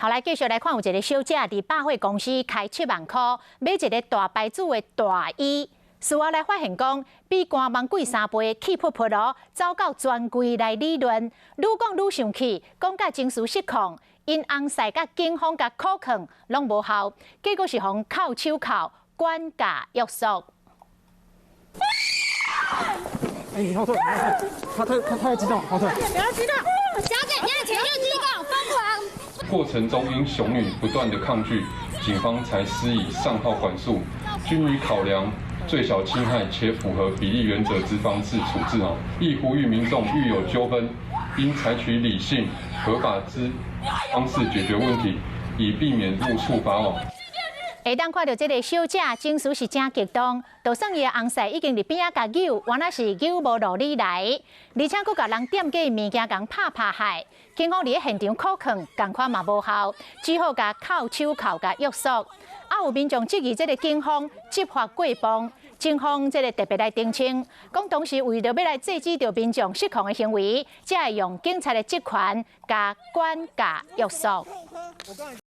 好，來繼續來看，有一个小姐佇百貨公司開7萬箍買一个大牌子的大衣，事後來發現講比官網貴3倍，氣噗噗囉，走到專櫃來理論，愈講愈生氣，講甲情緒失控，𪜶翁婿佮警方共苦勸攏無效，結果是予銬手銬管教約束。哎，你後退，他太他太激動，後退。不要激動，小姐，你的情緒激動，瘋狂。過程中因熊女不斷的抗拒，警方才施以上號管束，均以考量最小侵害且符合比例原則之方式處置哦。亦呼籲民眾遇有糾紛，應採取理性、合法之方式解決問題，以避免誤觸法網。會當看著這个小姐情緒是誠激動，就算伊的翁婿已經佇邊仔共搝，原來是搝無路理來，而且閣共人店家物件共拍拍害，警方佇咧現場苦勸，仝款嘛無效，只好共銬手銬共約束。啊，有民眾質疑這个警方執法過磅，警方這个特別來澄清，講當時為著欲來制止著民眾失控的行為，才會用警察的職權共管教約束。